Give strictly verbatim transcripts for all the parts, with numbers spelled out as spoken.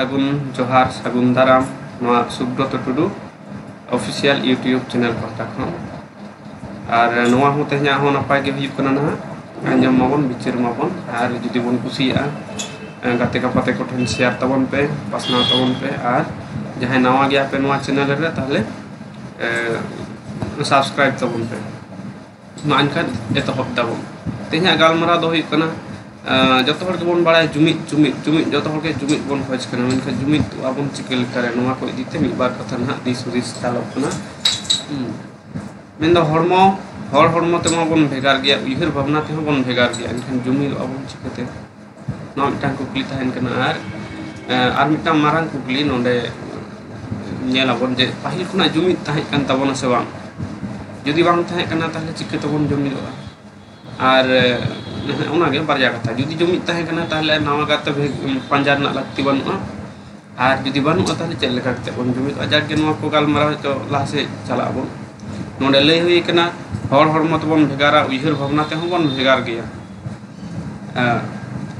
ᱥᱟᱹᱜᱩᱱ ᱡᱚᱦᱟᱨ, ᱥᱟᱹᱜᱩᱱ ᱫᱟᱨᱟᱢ ᱱᱚᱣᱟ ᱥᱩᱵᱨᱚᱛᱚ ᱴᱩᱰᱩ ᱚᱯᱷᱤᱥᱤᱭᱟᱞ YouTube ᱪᱮᱱᱮᱞ ᱯᱟᱦᱴᱟ ᱠᱷᱚᱱ᱾ ᱟᱨ ᱱᱚᱣᱟ ᱦᱚᱸ ᱛᱮᱦᱮᱧᱟᱜ ᱦᱚᱸ ᱱᱟᱯᱟᱭ ᱜᱮ ᱦᱩᱭᱩᱜ ᱠᱟᱱᱟ ᱱᱟᱦᱟᱜ, ᱟᱸᱡᱚᱢ ᱢᱟᱵᱚᱱ, ᱵᱤᱪᱟᱹᱨ ᱢᱟᱵᱚᱱ, ᱟᱨ ᱡᱩᱫᱤ ᱵᱚᱱ ᱠᱩᱥᱤᱭᱟᱜᱼᱟ, ᱜᱟᱛᱮ ᱜᱟᱯᱟᱛᱮ ᱠᱚᱴᱷᱮᱱ ᱥᱮᱭᱟᱨ ᱛᱟᱵᱚᱱ ᱯᱮ, ᱯᱟᱥᱱᱟᱣ ᱛᱟᱵᱚᱱ ᱯᱮ, ᱟᱨ ᱡᱟᱦᱟᱸᱭ ᱱᱟᱣᱟ ᱜᱮᱭᱟ ᱯᱮ ᱱᱚᱣᱟ ᱪᱮᱱᱮᱞ ᱨᱮ, ᱛᱟᱦᱚᱞᱮ ᱥᱟᱵᱥᱠᱨᱟᱭᱤᱵ ᱛᱟᱵᱚᱱ ᱯᱮ᱾ ᱢᱟ ᱮᱱᱠᱷᱟᱱ ᱮᱛᱚᱦᱚᱵ ᱫᱟᱵᱚᱱ᱾ ᱛᱮᱦᱮᱧᱟᱜ ᱜᱟᱞᱢᱟᱨᱟᱣ ᱫᱚ ᱦᱩᱭᱩᱜ ᱠᱟᱱᱟ, ᱟᱸ, ᱡᱚᱛᱚ ᱦᱚᱲ ᱜᱮᱵᱚᱱ ᱵᱟᱲᱟᱭᱟ ᱡᱩᱢᱤᱫ, ᱡᱩᱢᱤᱫ, ᱡᱩᱢᱤᱫ, ᱡᱚᱛᱚ ᱦᱚᱲ ᱜᱮ ᱡᱩᱢᱤᱫ ᱵᱚᱱ ᱠᱷᱚᱡᱽ ᱠᱟᱱᱟ, ᱢᱮᱱᱠᱷᱟᱱ ᱡᱩᱢᱤᱫ ᱟᱵᱚᱱ ᱪᱤᱠᱟᱹ ᱞᱮᱠᱟᱨᱮ? ᱱᱚᱣᱟ ᱠᱚ ᱤᱫᱤ ᱛᱮ ᱢᱤᱫ ᱵᱟᱨ ᱠᱟᱛᱷᱟ ᱱᱟᱦᱟᱜ ᱫᱤᱥ ᱦᱩᱫᱤᱥ ᱪᱟᱞᱚᱜ ᱠᱟᱱᱟ᱾ ᱦᱩᱸ᱾ ᱢᱮᱱᱫᱚ ᱦᱚᱲᱢᱚ, ᱦᱚᱲ ᱦᱚᱲᱢᱚ ᱛᱮᱢᱟ ᱵᱚᱱ ᱵᱷᱮᱜᱟᱨ ᱜᱮᱭᱟ, ᱩᱭᱦᱟᱹᱨ ᱵᱷᱟᱵᱽᱱᱟ ᱛᱮᱦᱚᱸ ᱵᱚᱱ ᱵᱷᱮᱜᱟᱨ ᱜᱮᱭᱟ, ᱮᱱᱠᱷᱟᱱ ᱡᱩᱢᱤᱫᱚᱜ ᱟᱵᱚᱱ ᱪᱤᱠᱟᱹᱛᱮ? ᱱᱚᱣᱟ ᱢᱤᱫᱴᱟᱝ ᱠᱩᱠᱞᱤ ᱛᱟᱦᱮᱱ ᱠᱟᱱᱟ᱾ ᱟᱨ, ᱮ, ᱟᱨ ᱢᱤᱫᱴᱟᱝ ᱢᱟᱨᱟᱝ ᱠᱩᱠᱞᱤ ᱱᱚᱰᱮ ᱧᱮᱞ ᱟᱵᱚᱱ ᱡᱮ ᱯᱟᱹᱦᱤᱞ ᱠᱷᱚᱱᱟᱜ ᱡᱩᱢᱤᱫ ᱛᱟᱦᱮᱸ ᱠᱟᱱ ᱛᱟᱵᱚᱱᱟ ᱥᱮ ᱵᱟᱝ? ᱡᱩᱫᱤ ᱵᱟᱝ ᱛᱟᱦᱮᱸ ᱠᱟᱱᱟ, ᱛᱟᱦᱚᱞᱮ ᱪᱤᱠᱟᱹ ᱛᱮᱵᱚᱱ ᱡᱩᱢᱤᱫᱚᱜᱼᱟ? ᱟᱨ, ᱮ, ᱚᱱᱟᱜᱮ ᱵᱟᱨᱭᱟ ᱠᱟᱛᱷᱟ, ᱡᱩᱫᱤ ᱡᱩᱢᱤᱫ ᱛᱟᱦᱮᱸ ᱠᱟᱱᱟ, ᱛᱟᱦᱚᱞᱮ ᱱᱟᱣᱟ ᱜᱟᱛᱮ ᱵᱷᱮᱜ-, ᱯᱟᱸᱡᱟ ᱨᱮᱱᱟᱜ ᱞᱟᱹᱠᱛᱤ ᱵᱟᱹᱱᱩᱜᱼᱟ᱾ ᱟᱨ ᱡᱩᱫᱤ ᱵᱟᱹᱱᱩᱜᱼᱟ, ᱛᱟᱦᱚᱞᱮ ᱪᱮᱫ ᱞᱮᱠᱟ ᱠᱟᱛᱮ ᱵᱚᱱ ᱡᱩᱢᱤᱫᱚᱜᱼᱟ? ᱡᱟᱠ ᱜᱮ, ᱱᱚᱣᱟ ᱠᱚ ᱜᱟᱞᱢᱟᱨᱟᱣ ᱦᱚᱪᱚ ᱞᱟᱦᱟ ᱥᱮᱫ ᱪᱟᱞᱟᱜ ᱟᱵᱚᱱ᱾ ᱱᱚᱰᱮ ᱞᱟᱹᱭ ᱦᱩᱭ ᱠᱟᱱᱟ, ᱦᱚᱲ ᱦᱚᱲᱢᱚ ᱛᱮᱵᱚᱱ ᱵᱷᱮᱜᱟᱨᱟ, ᱩᱭᱦᱟᱹᱨ ᱵᱷᱟᱵᱽᱱᱟ ᱛᱮᱦᱚᱸ ᱵᱚᱱ ᱵᱷᱮᱜᱟᱨ ᱜᱮᱭᱟ᱾ ᱮ,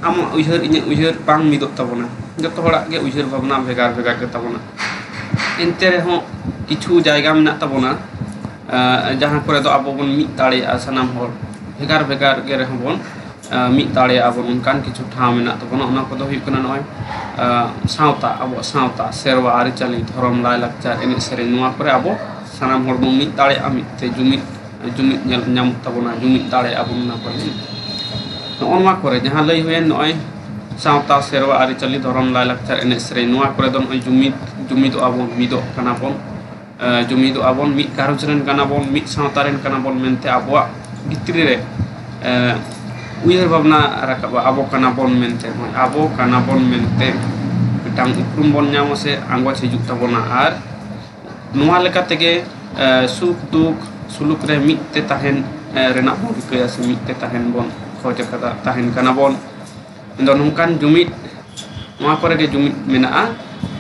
ᱟᱢᱟᱜ ᱩᱭᱦᱟᱹᱨ, ᱤᱧᱟᱹᱜ ᱩᱭᱦᱟᱹᱨ ᱵᱟᱝ ᱢᱤᱫᱚᱜ ᱛᱟᱵᱚᱱᱟ᱾ ᱡᱚᱛᱚ ᱦᱚᱲᱟᱜ ᱜᱮ ᱩᱭᱦᱟᱹᱨ ᱵᱷᱟᱵᱽᱱᱟ ᱵᱷᱮᱜᱟᱨ ᱵᱷᱮᱜᱟᱨ ᱜᱮ ᱛᱟᱵᱚᱱᱟ᱾ ᱮᱱᱛᱮ ᱨᱮᱦᱚᱸ ᱠᱤᱪᱷᱩ ᱡᱟᱭᱜᱟ ᱢᱮᱱᱟᱜ ᱛᱟᱵᱚᱱᱟ, ᱮ, ᱡᱟᱦᱟᱸ ᱠᱚᱨᱮ ᱫᱚ ᱟᱵᱚ ᱵᱚᱱ ᱢᱤᱫ ᱫᱟᱲᱮᱭᱟᱜᱼᱟ ᱥᱟᱱᱟᱢ ᱦᱚᱲ, ᱵᱷᱮᱜᱟᱨ ᱵᱷᱮᱜᱟᱨ ᱜᱮ ᱨᱮᱦᱚᱸ ᱵᱚᱱ, ᱮ, ᱢᱤᱫ ᱫᱟᱲᱮᱭᱟᱜᱼᱟ ᱵᱚᱱ, ᱚᱱᱠᱟᱱ ᱠᱤᱪᱷᱩ ᱴᱷᱟᱶ ᱢᱮᱱᱟᱜ ᱛᱟᱵᱚᱱᱟ᱾ ᱚᱱᱟ ᱠᱚᱫᱚ ᱦᱩᱭᱩᱜ ᱠᱟᱱᱟ ᱱᱚᱜᱼᱚᱭ, ᱮ, ᱥᱟᱶᱛᱟ, ᱟᱵᱚᱣᱟᱜ ᱥᱟᱶᱛᱟ, ᱥᱮᱨᱣᱟ, ᱟᱹᱨᱤᱪᱟᱹᱞᱤ, ᱫᱷᱚᱨᱚᱢ, ᱞᱟᱭᱼᱞᱟᱠᱪᱟᱨ, ᱮᱱᱮᱡ ᱥᱮᱨᱮᱧ, ᱱᱚᱣᱟ ᱠᱚᱨᱮ ᱟᱵᱚ ᱥᱟᱱᱟᱢ ᱦᱚᱲ ᱵᱚᱱ ᱢᱤᱫ ᱫᱟᱲᱮᱭᱟᱜᱼᱟ, ᱢᱤᱫ ᱛᱮ ᱡᱩᱢᱤᱫ, ᱡᱩᱢᱤᱫ ᱧᱮᱞ ᱧᱟᱢᱚᱜ ᱛᱟᱵᱚᱱᱟ, ᱡᱩᱢᱤᱫ ᱫᱟᱲᱮᱭᱟᱜᱼᱟ ᱵᱚᱱ ᱚᱱᱟ ᱠᱚᱨᱮ᱾ ᱱᱚᱜᱼᱚ ᱱᱚᱣᱟ ᱠᱚᱨᱮ ᱡᱟᱦᱟᱸ ᱞᱟᱹᱭ ᱦᱩᱭᱮᱱ, ᱱᱚᱜᱼᱚᱭ ᱥᱟᱶᱛᱟ, ᱥᱮᱨᱣᱟ, ᱟᱹᱨᱤᱪᱟᱹᱞᱤ, ᱫᱷᱚᱨᱚᱢ, ᱞᱟᱭᱼᱞᱟᱠᱪᱟᱨ, ᱮᱱᱮᱡ ᱥᱮᱨᱮᱧ, ᱱᱚᱣᱟ ᱠᱚᱨᱮ ᱫᱚ ᱱᱚᱜᱼᱚᱭ ᱡᱩᱢᱤᱫ, ᱡᱩᱢᱤᱫᱚᱜᱼᱟ ᱵᱚᱱ, ᱢᱤᱫᱚᱜ ᱠᱟᱱᱟ ᱵᱚᱱ, ᱮ, ᱡᱩᱢᱤᱫᱚᱜᱼᱟ ᱵᱚᱱ, ᱢᱤᱫ ᱜᱷᱟᱨᱚᱸᱡᱽ ᱨᱮᱱ ᱠᱟᱱᱟ ᱵᱚᱱ, ᱢᱤᱫ ᱥᱟᱶᱛᱟ ᱨᱮᱱ ᱠᱟᱱᱟ ᱵᱚᱱ ᱢᱮᱱᱛᱮ ᱟᱵᱚᱣᱟᱜ ᱵᱷᱤᱛᱨᱤ ᱨᱮ, ᱮ, ᱩᱭᱦᱟᱹᱨ ᱵᱷᱟᱵᱽᱱᱟ ᱨᱟᱠᱟᱵᱼᱟ, ᱟᱵᱚ ᱠᱟᱱᱟ ᱵᱚᱱ ᱢᱮᱱᱛᱮ, ᱱᱚᱜᱼᱚᱭ ᱟᱵᱚ ᱠᱟᱱᱟ ᱵᱚᱱ ᱢᱮᱱᱛᱮ ᱢᱤᱫᱴᱟᱝ ᱩᱯᱨᱩᱢ ᱵᱚᱱ ᱧᱟᱢᱟ ᱥᱮ ᱟᱸᱜᱚᱪ ᱦᱤᱡᱩᱜ ᱛᱟᱵᱚᱱᱟ᱾ ᱟᱨ ᱱᱚᱣᱟ ᱞᱮᱠᱟ ᱛᱮᱜᱮ, ᱮ, ᱥᱩᱠ ᱫᱩᱠ ᱥᱩᱞᱩᱠ ᱨᱮ ᱢᱤᱫ ᱛᱮ ᱛᱟᱦᱮᱱ, ᱮ, ᱨᱮᱱᱟᱜ ᱵᱚᱱ ᱨᱤᱠᱟᱹᱭᱟ ᱥᱮ ᱢᱤᱫ ᱛᱮ ᱛᱟᱦᱮᱱ ᱵᱚᱱ ᱠᱷᱚᱡᱽ ᱟᱠᱟᱫᱟ, ᱛᱟᱦᱮᱱ ᱠᱟᱱᱟ ᱵᱚᱱ᱾ ᱢᱮᱱᱫᱚ ᱱᱚᱝᱠᱟᱱ ᱡᱩᱢᱤᱫ, ᱱᱚᱣᱟ ᱠᱚᱨᱮ ᱜᱮ ᱡᱩᱢᱤᱫ ᱢᱮᱱᱟᱜᱼᱟ,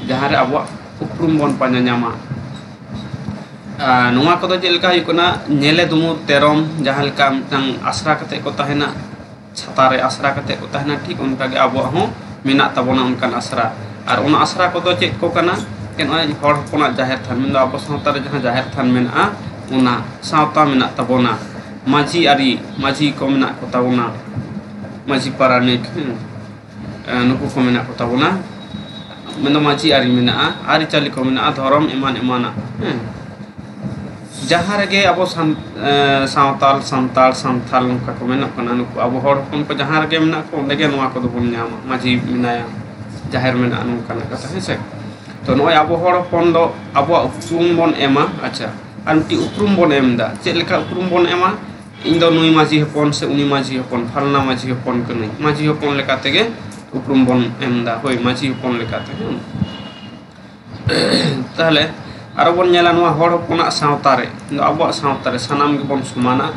ᱡᱟᱦᱟᱸ ᱨᱮ ᱟᱵᱚᱣᱟᱜ ᱩᱯᱨᱩᱢ ᱵᱚᱱ ᱯᱟᱸᱡᱟ ᱧᱟᱢᱟ᱾ ᱟᱨ ᱱᱚᱣᱟ ᱠᱚᱫᱚ ᱪᱮᱫ ᱞᱮᱠᱟ ᱦᱩᱭᱩᱜ ᱠᱟᱱᱟ, ᱧᱮᱞᱮ ᱫᱩᱢᱩᱨ ᱛᱮᱨᱚᱢ ᱡᱟᱦᱟᱸ ᱞᱮᱠᱟ ᱢᱤᱫᱴᱟᱝ ᱟᱥᱨᱟ ᱠᱟᱛᱮ ᱠᱚ ᱛᱟᱦᱮᱱᱟ, ᱪᱷᱟᱛᱟ ᱨᱮ ᱟᱥᱨᱟ ᱠᱟᱛᱮ ᱠᱚ ᱛᱟᱦᱮᱱᱟ, ᱴᱷᱤᱠ ᱚᱱᱠᱟ ᱜᱮ ᱟᱵᱚᱣᱟᱜ ᱦᱚᱸ ᱢᱮᱱᱟᱜ ᱛᱟᱵᱚᱱᱟ ᱚᱱᱠᱟᱱ ᱟᱥᱨᱟ᱾ ᱟᱨ ᱚᱱᱟ ᱟᱥᱲᱟ ᱠᱚᱫᱚ ᱪᱮᱫ ᱠᱚ ᱠᱟᱱᱟ? ᱱᱚᱜᱼᱚᱭ ᱦᱚᱲ ᱦᱚᱯᱚᱱᱟᱜ ᱡᱟᱦᱮᱨ ᱛᱷᱟᱱ, ᱢᱮᱱᱫᱚ ᱟᱵᱚ ᱥᱟᱶᱛᱟ ᱨᱮ ᱡᱟᱦᱟᱸ ᱡᱟᱦᱮᱨ ᱛᱷᱟᱱ ᱢᱮᱱᱟᱜᱼᱟ, ᱚᱱᱟ ᱥᱟᱶᱛᱟ ᱢᱮᱱᱟᱜ ᱛᱟᱵᱚᱱᱟ, ᱢᱟᱹᱡᱷᱤ ᱟᱹᱨᱤ, ᱢᱟᱹᱡᱷᱤ ᱠᱚ ᱢᱮᱱᱟᱜ ᱠᱚ ᱛᱟᱵᱚᱱᱟ, ᱢᱟᱹᱡᱷᱤ ᱯᱟᱨᱟᱱᱤᱠ, ᱦᱮᱸ, ᱱᱩᱠᱩ ᱠᱚ ᱢᱮᱱᱟᱜ ᱠᱚ ᱛᱟᱵᱚᱱᱟ, ᱢᱮᱱᱫᱚ ᱢᱟᱹᱡᱷᱤ ᱟᱹᱨᱤ ᱢᱮᱱᱟᱜᱼᱟ, ᱟᱹᱨᱤᱪᱟᱹᱞᱤ ᱠᱚ ᱢᱮᱱᱟᱜᱼᱟ, ᱫᱷᱚᱨᱚᱢ ᱮᱢᱟᱱ ᱮᱢᱟᱱᱟᱜ, ᱦᱮᱸ᱾ ᱡᱟᱦᱟᱸ ᱨᱮᱜᱮ ᱟᱵᱚ ᱥᱟᱱ-, ᱮ, ᱥᱟᱶᱛᱟᱞ, ᱥᱟᱱᱛᱟᱲ, ᱥᱟᱱᱛᱷᱟᱞ ᱱᱚᱝᱠᱟ ᱠᱚ ᱢᱮᱱᱚᱜ ᱠᱟᱱᱟ, ᱱᱩᱠᱩ ᱟᱵᱚ ᱦᱚᱲ ᱦᱚᱯᱚᱱ ᱠᱚ ᱡᱟᱦᱟᱸ ᱨᱮᱜᱮ ᱢᱮᱱᱟᱜ ᱠᱚ, ᱚᱸᱰᱮ ᱜᱮ ᱱᱚᱣᱟ ᱠᱚᱫᱚ ᱵᱚᱱ ᱧᱟᱢᱟ᱾ ᱢᱟᱹᱡᱷᱤ ᱢᱮᱱᱟᱭᱟ, ᱡᱟᱦᱮᱨ ᱢᱮᱱᱟᱜᱼᱟ, ᱱᱚᱝᱠᱟᱱᱟᱜ ᱠᱟᱛᱷᱟ, ᱦᱮᱸ ᱥᱮ? ᱛᱚ, ᱱᱚᱜᱼᱚᱭ ᱟᱵᱚ ᱦᱚᱲ ᱦᱚᱯᱚᱱ ᱫᱚ ᱟᱵᱚᱣᱟᱜ ᱩᱯᱨᱩᱢ ᱵᱚᱱ ᱮᱢᱟ᱾ ᱟᱪᱪᱷᱟ, ᱟᱨ ᱢᱤᱫᱴᱤᱡ ᱩᱯᱨᱩᱢ ᱵᱚᱱ ᱮᱢ ᱮᱫᱟ᱾ ᱪᱮᱫ ᱞᱮᱠᱟ ᱩᱯᱨᱩᱢ ᱵᱚᱱ ᱮᱢᱟ? ᱤᱧ ᱫᱚ ᱱᱩᱭ ᱢᱟᱹᱡᱷᱤ ᱦᱚᱯᱚᱱ ᱥᱮ ᱩᱱᱤ ᱢᱟᱹᱡᱷᱤ ᱦᱚᱯᱚᱱ, ᱯᱷᱟᱞᱱᱟ ᱢᱟᱹᱡᱷᱤ ᱦᱚᱯᱚᱱ ᱠᱟᱹᱱᱟᱹᱧ, ᱢᱟᱹᱡᱷᱤ ᱦᱚᱯᱚᱱ ᱞᱮᱠᱟ ᱛᱮᱜᱮ ᱩᱯᱨᱩᱢ ᱵᱚᱱ ᱮᱢ ᱮᱫᱟ᱾ ᱦᱳᱭ, ᱢᱟᱹᱡᱷᱤ ᱦᱚᱯᱚᱱ ᱞᱮᱠᱟᱛᱮ, ᱦᱮᱸ᱾ ᱛᱟᱦᱞᱮ ᱟᱨᱚ ᱵᱚᱱ ᱧᱮᱞᱟ ᱱᱚᱣᱟ ᱦᱚᱲ ᱦᱚᱯᱚᱱᱟᱜ ᱥᱟᱶᱛᱟ ᱨᱮ, ᱟᱵᱚᱣᱟᱜ ᱥᱟᱶᱛᱟ ᱨᱮ ᱥᱟᱱᱟᱢ ᱜᱮᱵᱚᱱ ᱥᱚᱢᱟᱱᱟ᱾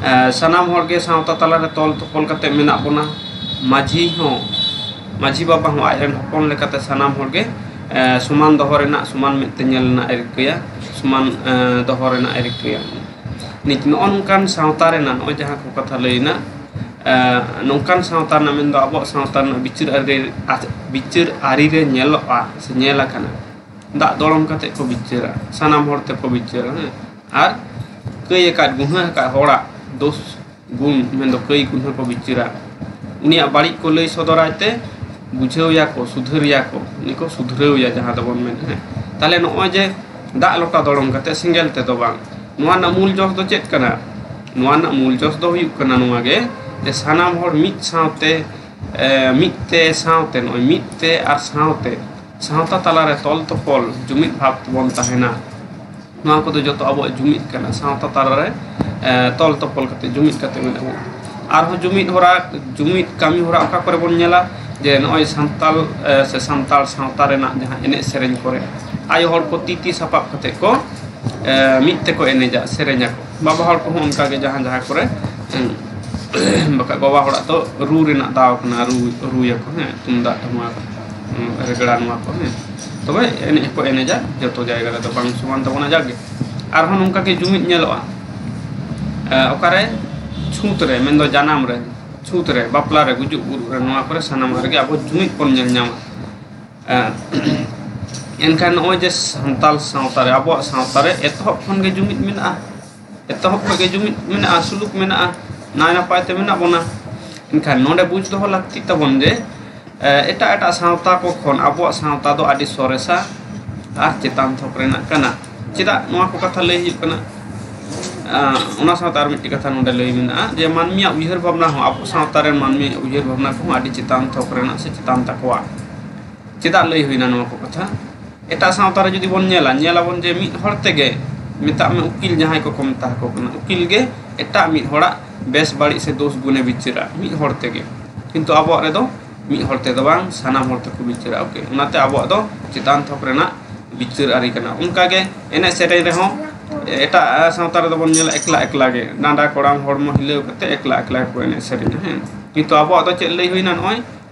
ᱮ, ᱥᱟᱱᱟᱢ ᱦᱚᱲ ᱜᱮ ᱥᱟᱶᱛᱟ ᱛᱟᱞᱟᱨᱮ ᱛᱚᱞ ᱛᱚᱯᱚᱞ ᱠᱟᱛᱮ ᱢᱮᱱᱟᱜ ᱵᱚᱱᱟ᱾ ᱢᱟᱹᱡᱷᱤ ᱦᱚᱸ, ᱢᱟᱹᱡᱷᱤ ᱵᱟᱵᱟ ᱦᱚᱸ ᱟᱡ ᱨᱮᱱ ᱦᱚᱯᱚᱱ ᱞᱮᱠᱟᱛᱮ ᱥᱟᱱᱟᱢ ᱦᱚᱲ ᱜᱮ, ᱮ, ᱥᱚᱢᱟᱱ ᱫᱚᱦᱚ ᱨᱮᱱᱟᱜ, ᱥᱚᱢᱟᱱ ᱢᱮᱫ ᱛᱮ ᱧᱮᱞ ᱨᱮᱱᱟᱜ ᱮ ᱨᱤᱠᱟᱹᱭᱟ, ᱥᱚᱢᱟᱱ, ᱮ, ᱫᱚᱦᱚ ᱨᱮᱱᱟᱜ ᱮ ᱨᱤᱠᱟᱹᱭᱟ᱾ ᱱᱤᱛ ᱱᱚᱜᱼᱚ ᱱᱚᱝᱠᱟᱱ ᱥᱟᱶᱛᱟ ᱨᱮᱱᱟᱜ ᱱᱚᱜᱼᱚᱭ ᱡᱟᱦᱟᱸ ᱠᱚ ᱠᱟᱛᱷᱟ ᱞᱟᱹᱭᱮᱱᱟ, ᱮ, ᱱᱚᱝᱠᱟᱱ ᱥᱟᱶᱛᱟ ᱨᱮᱱᱟᱜ ᱢᱮᱱᱫᱚ ᱟᱵᱚᱣᱟᱜ ᱥᱟᱶᱛᱟ ᱨᱮᱱᱟᱜ ᱵᱤᱪᱟᱹᱨ ᱟᱹᱨᱤ, ᱵᱤᱪᱟᱹᱨ ᱟᱹᱨᱤ ᱨᱮ ᱧᱮᱞᱚᱜᱼᱟ ᱥᱮ ᱧᱮᱞ ᱟᱠᱟᱱᱟ, ᱫᱟᱜ ᱫᱚᱲᱚᱢ ᱠᱟᱛᱮ ᱠᱚ ᱵᱤᱪᱟᱹᱨᱟ, ᱥᱟᱱᱟᱢ ᱦᱚᱲ ᱛᱮᱠᱚ ᱵᱤᱪᱟᱹᱨᱟ, ᱦᱮᱸ᱾ ᱟᱨ ᱠᱟᱹᱭ ᱟᱠᱟᱫ, ᱜᱩᱱᱦᱟᱹ ᱟᱠᱟᱫ ᱦᱚᱲᱟᱜ ᱫᱳᱥ ᱜᱩᱱ, ᱢᱮᱱᱫᱚ ᱠᱟᱹᱭ ᱜᱩᱱᱦᱟᱹ ᱠᱚ ᱵᱤᱪᱟᱹᱨᱟ᱾ ᱩᱱᱤᱭᱟᱜ ᱵᱟᱹᱲᱤᱡ ᱠᱚ ᱞᱟᱹᱭ ᱥᱚᱫᱚᱨᱟᱭ ᱛᱮ ᱵᱩᱡᱷᱟᱹᱣ ᱮᱭᱟ ᱠᱚ, ᱥᱩᱫᱷᱟᱹᱨ ᱮᱭᱟ ᱠᱚ, ᱩᱱᱤ ᱠᱚ ᱥᱩᱫᱷᱨᱟᱹᱣ ᱮᱭᱟ, ᱡᱟᱦᱟᱸ ᱫᱚᱵᱚᱱ ᱢᱮᱱᱟ, ᱦᱮᱸ᱾ ᱛᱟᱦᱞᱮ ᱱᱚᱜᱼᱚᱭ ᱡᱮ ᱫᱟᱜ ᱞᱚᱴᱟ ᱫᱚᱲᱚᱢ ᱠᱟᱛᱮ ᱥᱮᱸᱜᱮᱞ ᱛᱮᱫᱚ ᱵᱟᱝ, ᱱᱚᱣᱟ ᱨᱮᱱᱟᱜ ᱢᱩᱞ ᱡᱚᱥ ᱫᱚ ᱪᱮᱫ ᱠᱟᱱᱟ? ᱱᱚᱣᱟ ᱨᱮᱱᱟᱜ ᱢᱩᱞ ᱡᱚᱥ ᱫᱚ ᱦᱩᱭᱩᱜ ᱠᱟᱱᱟ ᱱᱚᱣᱟ ᱜᱮ, ᱡᱮ ᱥᱟᱱᱟᱢ ᱦᱚᱲ ᱢᱤᱫ ᱥᱟᱶᱛᱮ, ᱮ, ᱢᱤᱫ ᱛᱮ ᱥᱟᱶᱛᱮ, ᱱᱚᱜᱼᱚᱭ ᱢᱤᱫ ᱛᱮ ᱟᱨ ᱥᱟᱶᱛᱮ ᱥᱟᱶᱛᱟ ᱛᱟᱞᱟᱨᱮ ᱛᱚᱞ ᱛᱚᱯᱚᱞ ᱡᱩᱢᱤᱫ ᱵᱷᱟᱵᱽ ᱛᱮᱵᱚᱱ ᱛᱟᱦᱮᱱᱟ᱾ ᱱᱚᱣᱟ ᱠᱚᱫᱚ ᱡᱚᱛᱚ ᱟᱵᱚᱣᱟᱜ ᱡᱩᱢᱤᱫ ᱠᱟᱱᱟ, ᱥᱟᱶᱛᱟ ᱛᱟᱞᱟᱨᱮ, ᱮ, ᱛᱚᱞ ᱛᱚᱯᱚᱞ ᱠᱟᱛᱮ, ᱡᱩᱢᱤᱫ ᱠᱟᱛᱮ ᱢᱮᱱᱟᱜ ᱵᱚᱱᱟ᱾ ᱟᱨᱦᱚᱸ ᱡᱩᱢᱤᱫ ᱦᱚᱨᱟ, ᱡᱩᱢᱤᱫ ᱠᱟᱹᱢᱤ ᱦᱚᱨᱟ ᱚᱠᱟ ᱠᱚᱨᱮ ᱵᱚᱱ ᱧᱮᱞᱟ? ᱡᱮ ᱱᱚᱜᱼᱚᱭ ᱥᱟᱱᱛᱟᱞ, ᱮ, ᱥᱮ ᱥᱟᱱᱛᱟᱲ ᱥᱟᱶᱛᱟ ᱨᱮᱱᱟᱜ ᱡᱟᱦᱟᱸ ᱮᱱᱮᱡ ᱥᱮᱨᱮᱧ ᱠᱚᱨᱮ ᱟᱭᱳ ᱦᱚᱲ ᱠᱚ ᱛᱤ ᱛᱤ ᱥᱟᱯᱟᱵ ᱠᱟᱛᱮ ᱠᱚ, ᱮ, ᱢᱤᱫ ᱛᱮᱠᱚ ᱮᱱᱮᱡᱟ, ᱥᱮᱨᱮᱧᱟᱠᱚ᱾ ᱵᱟᱵᱟ ᱦᱚᱲ ᱠᱚᱦᱚᱸ ᱚᱱᱠᱟᱜᱮ ᱡᱟᱦᱟᱸ ᱡᱟᱦᱟᱸ ᱠᱚᱨᱮ, ᱮᱸ, ᱵᱟᱠᱷᱟᱡ ᱵᱟᱵᱟ ᱦᱚᱲᱟᱜ ᱫᱚ ᱨᱩ ᱨᱮᱱᱟᱜ ᱫᱟᱣ ᱠᱟᱱᱟ, ᱨᱩ, ᱨᱩᱭᱟᱠᱚ, ᱦᱮᱸ, ᱛᱩᱢᱫᱟᱜ ᱴᱟᱢᱟᱠ, ᱩᱸ, ᱨᱮᱜᱽᱲᱟ ᱱᱚᱣᱟ ᱠᱚ, ᱦᱮᱸ᱾ ᱛᱚᱵᱮ ᱮᱱᱮᱡ ᱦᱚᱸᱠᱚ ᱮᱱᱮᱡᱟ, ᱡᱚᱛᱚ ᱡᱟᱭᱜᱟ ᱨᱮᱫᱚ ᱵᱟᱝ ᱥᱚᱢᱟᱱ ᱛᱟᱵᱚᱱᱟ ᱡᱟᱜᱮ᱾ ᱟᱨᱦᱚᱸ ᱱᱚᱝᱠᱟ ᱜᱮ ᱡᱩᱢᱤᱫ ᱧᱮᱞᱚᱜᱼᱟ, ᱮᱸ, ᱚᱠᱟᱨᱮ ᱪᱷᱩᱸᱛ ᱨᱮ, ᱢᱮᱱᱫᱚ ᱡᱟᱱᱟᱢ ᱨᱮ, ᱪᱷᱩᱸᱛ ᱨᱮ, ᱵᱟᱯᱞᱟ ᱨᱮ, ᱜᱩᱡᱩᱜ ᱜᱩᱨᱩᱜ ᱨᱮ, ᱱᱚᱣᱟ ᱠᱚᱨᱮ ᱥᱟᱱᱟᱢᱟᱜ ᱨᱮᱜᱮ ᱟᱵᱚ ᱡᱩᱢᱤᱫ ᱵᱚᱱ ᱧᱮᱞ ᱧᱟᱢᱟ᱾ ᱮᱸ, ᱮᱱᱠᱷᱟᱱ ᱱᱚᱜᱼᱚᱭ ᱡᱮ ᱥᱟᱱᱛᱟᱞ ᱥᱟᱶᱛᱟ ᱨᱮ, ᱟᱵᱚᱣᱟᱜ ᱥᱟᱶᱛᱟ ᱨᱮ ᱮᱛᱚᱦᱚᱵ ᱠᱷᱚᱱ ᱜᱮ ᱡᱩᱢᱤᱫ ᱢᱮᱱᱟᱜᱼᱟ, ᱮᱛᱚᱦᱚᱵ ᱠᱷᱚᱱ ᱜᱮ ᱡᱩᱢᱤᱫ ᱢᱮᱱᱟᱜᱼᱟ, ᱥᱩᱞᱩᱠ ᱢᱮᱱᱟᱜᱼᱟ, ᱱᱟᱭ ᱱᱟᱯᱟᱭ ᱛᱮ ᱢᱮᱱᱟᱜ ᱵᱚᱱᱟ᱾ ᱮᱱᱠᱷᱟᱱ ᱱᱚᱰᱮ ᱵᱩᱡᱽ ᱫᱚᱦᱚ ᱞᱟᱹᱠᱛᱤᱜ ᱛᱟᱵᱚᱱ ᱡᱮ, ᱮ, ᱮᱴᱟᱜ ᱮᱴᱟᱜ ᱥᱟᱶᱛᱟ ᱠᱚ ᱠᱷᱚᱱ ᱟᱵᱚᱣᱟᱜ ᱥᱟᱶᱛᱟ ᱫᱚ ᱟᱹᱰᱤ ᱥᱚᱨᱮᱥᱟ ᱟᱨ ᱪᱮᱛᱟᱱ ᱛᱷᱚᱠ ᱨᱮᱱᱟᱜ ᱠᱟᱱᱟ᱾ ᱪᱮᱫᱟᱜ ᱱᱚᱣᱟ ᱠᱚ ᱠᱟᱛᱷᱟ ᱞᱟᱹᱭ ᱦᱩᱭᱩᱜ ᱠᱟᱱᱟ? ᱟ, ᱚᱱᱟ ᱥᱟᱶᱛᱮ ᱟᱨ ᱢᱤᱫᱴᱤᱡ ᱠᱟᱛᱷᱟ ᱱᱚᱰᱮ ᱞᱟᱹᱭ ᱢᱮᱱᱟᱜᱼᱟ ᱡᱮ ᱢᱟᱹᱱᱢᱤᱭᱟᱜ ᱩᱭᱦᱟᱹᱨ ᱵᱷᱟᱵᱽᱱᱟ ᱦᱚᱸ, ᱟᱵᱚ ᱥᱟᱶᱛᱟ ᱨᱮᱱ ᱢᱟᱹᱱᱢᱤᱭᱟᱜ ᱩᱭᱦᱟᱹᱨ ᱵᱷᱟᱵᱽᱱᱟ ᱠᱚᱦᱚᱸ ᱟᱹᱰᱤ ᱪᱮᱛᱟᱱ ᱛᱷᱚᱠ ᱨᱮᱱᱟᱜ ᱥᱮ ᱪᱮᱛᱟᱱ ᱛᱟᱠᱚᱣᱟ᱾ ᱪᱮᱫᱟᱜ ᱞᱟᱹᱭ ᱦᱩᱭᱱᱟ ᱱᱚᱣᱟ ᱠᱚ ᱠᱟᱛᱷᱟ? ᱮᱴᱟᱜ ᱥᱟᱶᱛᱟ ᱨᱮ ᱡᱩᱫᱤ ᱵᱚᱱ ᱧᱮᱞᱟ, ᱧᱮᱞᱟᱵᱚᱱ ᱡᱮ ᱢᱤᱫ ᱦᱚᱲ ᱛᱮᱜᱮ, ᱢᱮᱛᱟᱜ ᱢᱮ ᱩᱠᱤᱞ ᱡᱟᱦᱟᱸᱭ ᱠᱚᱠᱚ ᱢᱮᱛᱟ ᱠᱚ ᱠᱟᱱᱟ, ᱩᱠᱤᱞ ᱜᱮ ᱮᱴᱟᱜ ᱢᱤᱫ ᱦᱚᱲᱟᱜ ᱵᱮᱥ ᱵᱟᱹᱲᱤᱡ ᱥᱮ ᱫᱳᱥ ᱜᱩᱱᱮ ᱵᱤᱪᱟᱹᱨᱟ ᱢᱤᱫ ᱦᱚᱲ ᱛᱮᱜᱮ᱾ ᱠᱤᱱᱛᱩ ᱟᱵᱚᱣᱟᱜ ᱨᱮᱫᱚ ᱢᱤᱫ ᱦᱚᱲ ᱛᱮᱫᱚ ᱵᱟᱝ, ᱥᱟᱱᱟᱢ ᱦᱚᱲ ᱛᱮᱠᱚ ᱵᱤᱪᱟᱹᱨᱟ᱾ ᱳᱠᱮ, ᱚᱱᱟᱛᱮ ᱟᱵᱚᱣᱟᱜ ᱫᱚ ᱪᱮᱛᱟᱱ ᱛᱷᱚᱠ ᱨᱮᱱᱟᱜ ᱵᱤᱪᱟᱹᱨ ᱟᱹᱨᱤ ᱠᱟᱱᱟ᱾ ᱚᱱᱠᱟᱜᱮ ᱮᱱᱮᱡ ᱥᱮᱨᱮᱧ ᱨᱮᱦᱚᱸ ᱮᱴᱟᱜ ᱥᱟᱶᱛᱟ ᱨᱮᱫᱚ ᱵᱚᱱ ᱧᱮᱞᱟ ᱮᱠᱞᱟ ᱮᱠᱞᱟ ᱜᱮ, ᱰᱟᱸᱰᱟ ᱠᱚᱲᱟᱢ ᱦᱚᱲᱢᱚ ᱦᱤᱞᱟᱹᱣ ᱠᱟᱛᱮ ᱮᱠᱞᱟ ᱮᱠᱞᱟ ᱜᱮᱠᱚ ᱮᱱᱮᱡ ᱥᱮᱨᱮᱧᱟ, ᱦᱮᱸ᱾ ᱠᱤᱱᱛᱩ ᱟᱵᱚᱣᱟᱜ ᱫᱚ ᱪᱮᱫ ᱞᱟᱹᱭ ᱦᱩᱭᱱᱟ? ᱱᱚᱜᱼᱚᱭ